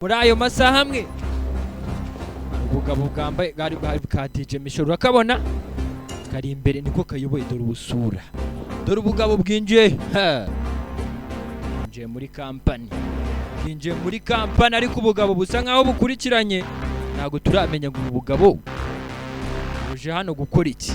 Muri ayo masaha amwe, ubugabo bwambaye bwari bwari ka DJ Michel, urakabona kari imbere, niko kayoboye. Dore ubusura, dore ubugabo bwinjiye, ha. Bwinjiye muri kampani, bwinjiye muri kampani, ariko ubugabo busa nkaho bukurikiranye. Ntabwo turamenya ngo ubu bugabo buje hano gukora iki,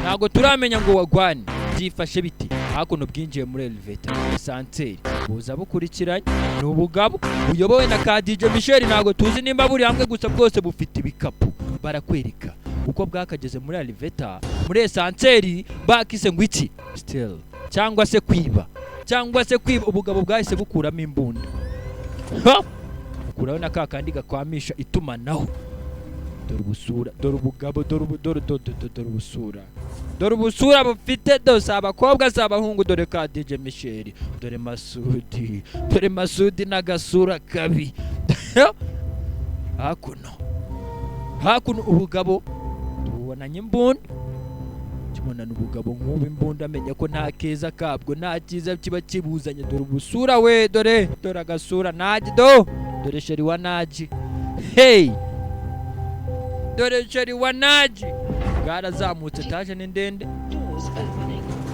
ntabwo turamenya ngo wagwane byifashe bite. Hakuno bwinjiye muri elevator, ascenseur, buza bukurikiranye. Ni ubugabo buyobowe na ka DJ Michel. Ntabwo tuzi nimba buri hamwe, gusa bwose bufite ibikapu. Barakwereka uko bwakageze muri elevator, muri ascenseur. Bakise ngo iki? Steal cyangwa se kwiba, cyangwa se kwiba. Ubugabo bwahise bukuramo imbunda, ha! Bukuraho na ka kandi gakwamisha itumanaho. Dore ubusura, dore ubugabo, dore ubu, dore, dore, dore, dore ubusura, dore ubusura bufite. Do, si abakobwa, si abahungu. Dore ka DJ Michel, dore Masudi, dore Masudi n'agasura kabi. Hakuno, hakuno ubugabo tubonanye imbunda. Kibonana ubugabo nk'ubu imbunda, amenya ko nta keza kabwo, nta cyiza kiba kibuzanye. Dore ubusura we, dore, dore agasura naji, do, dore chéri wa naji. Hey, dore chéri wa naji. Bwarazamutse, etaje ni ndende.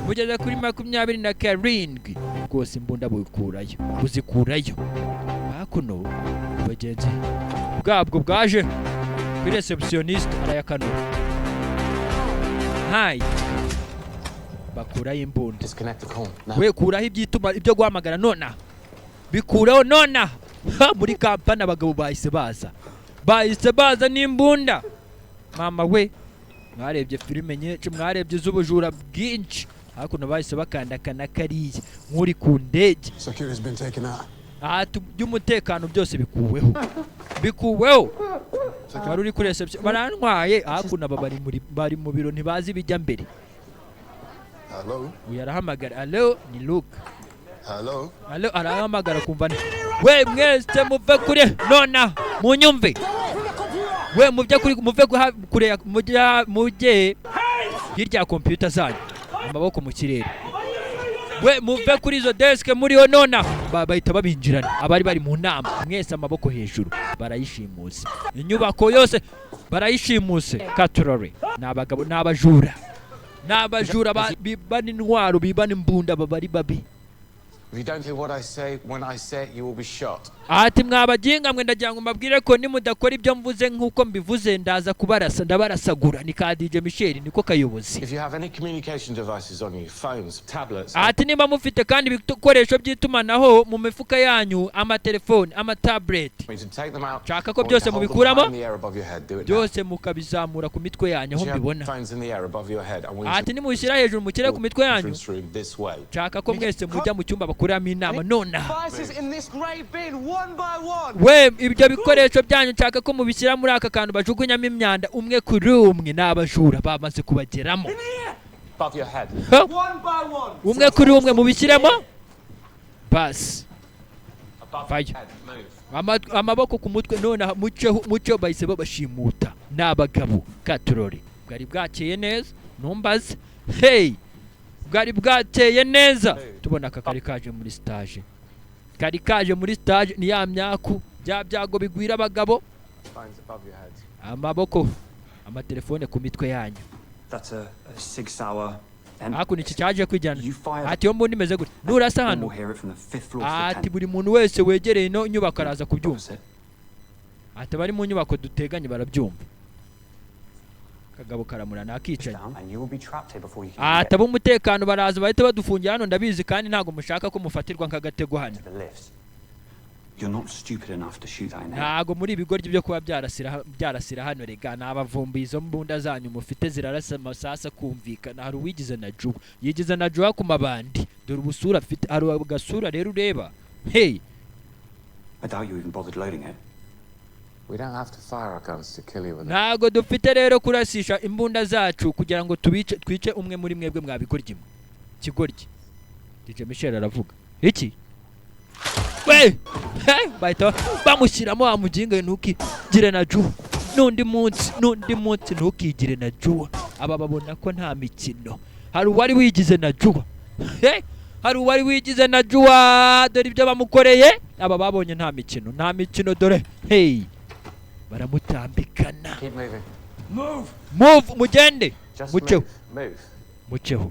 Bugeze kuri 27 rwose, imbunda bukurayo, buzikurayo. Hakuno bagenzi bwabwo bwaje kuri receptionist, arayakanura. Hayi, bakurayo imbunda. Disconnect the call. Now. We, kuraho ibyituma, ibyo guhamagara nona, bikuraho nona. Ha, muri kampani abagabo bahise baza, bahise baza n'imbunda. Mama we, mwarebye filime nyinshi, mwarebye iz'ubujura bwinshi. Hakuno bahise bakandakana kariya nk'uri ku ndege. Security's been taken out. Aha by'umutekano byose bikuweho, bikuweho. Wari uri kuri reception barantwaye. Hakuno aba bari muri, bari mu biro, ntibazi ibijya mbere. Hello? Uyu arahamagara, allo, ni Luke. Hello? Allo, arahamagara kumva ni we. Mwese muve kure nona, munyumve we, mujye kuri, muve kure mujye hirya ya computer zanyu, amaboko mu kirere. We, muve kuri izo desk muriho nona. Bahita babinjirana abari bari mu nama. Mwese amaboko hejuru. Barayishimuse, inyubako yose barayishimuse. Katurore, ni abagabo, ni abajura, ni abajura bibana intwaro, bibana imbunda, baba ari babi. If you don't do what I say when I say it, you will be shot. Ati mwabaginga mwe, ndagira ngo mbabwire ko nimudakora ibyo mvuze nk'uko mbivuze, ndaza kubarasa, ndabarasagura. Ni ka DJ Michel, niko kayobozi. If you have any communication devices on you, phones, tablets, Ati niba mufite kandi ibikoresho by'itumanaho mu mifuka yanyu, amatelefoni, amatablet, I want you to take them out. nshaka ko I want you byose to hold them mubikuramo, high in the air above your head. Do it now. byose mukabizamura ku mitwe yanyu aho You have mbibona. phones in the air above your head. I want you Ati nimubishyira hejuru, mukire ku mitwe yanyu. Conference room this way. Nshaka ko mwese mujya mu cyumba bakoreramo inama nonaha. Devices in this grey bin, one by one. We, ibyo bikoresho byanyu nshaka ko mubishyira muri aka kantu bajugunyamo imyanda, umwe kuri umwe. Ni abajura bamaze kubageramo. Above your head. Ha! One by one. Umwe kuri umwe mubishyiremo basi. Above Fire. your head. Move. Amaboko ku mutwe nonaha, muceho, muceho. Bahise babashimuta. Ni abagabo katurore. Bwari bwakeye neza, ntumbaze. Hey, bwari bwakeye neza. Tubona aka kari kaje muri stage, kari kaje muri stage. Ni ya myaku, bya byago bigwira abagabo. Phones above your heads. Amaboko, amatelefone ku mitwe yanyu. That's a Sig Sauer. Hakuno iki cyaje kwijyana. You fire. Ati iyo mbunda imeze gutya, nurasa hano, We'll hear it from the fifth floor to the ati 10th. buri muntu wese wegereye ino nyubako araza kubyumva. Opposite. Ati abari mu nyubako duteganye barabyumva. Kagabo karamura nakicaye. Down, and you will be trapped here before you can Ati get ab'umutekano baraza bahita badufungira hano, ndabizi, kandi ntabwo mushaka ko mufatirwa nk'agatego hano. to the lifts. You're not stupid enough to shoot that in here. Ntabwo muri ibigoryi byo kuba byarasira hano. Rega nabavumbuye, izo mbunda zanyu mufite zirarasa amasasu kumvikana. Hari uwigize na juwa, yigize na juwa ku mabandi. Dore ubusura afite, hari agasura rero ureba. Hey. I doubt you even bothered loading it. We don't have to fire our guns to kill you with it. Ntabwo dufite rero kurasisha imbunda zacu kugira ngo tubice, twice umwe muri mwebwe. Mwabigoryi mwe, kigoryi. DJ Michel aravuga iki we? Hey, bahita bamushyiramo. Wa muginga, ntukigire na juwa n'undi munsi, n'undi munsi ntukigire na juwa. Aba babona ko nta mikino. Hari uwari wigize na juwa. Hey, Hari uwari wigize na juwa, dore ibyo bamukoreye. Aba babonye nta mikino, nta mikino. Dore hey, baramutambikana. Keep moving. Move, mugende. Just Muceho. move. Move. Muceho.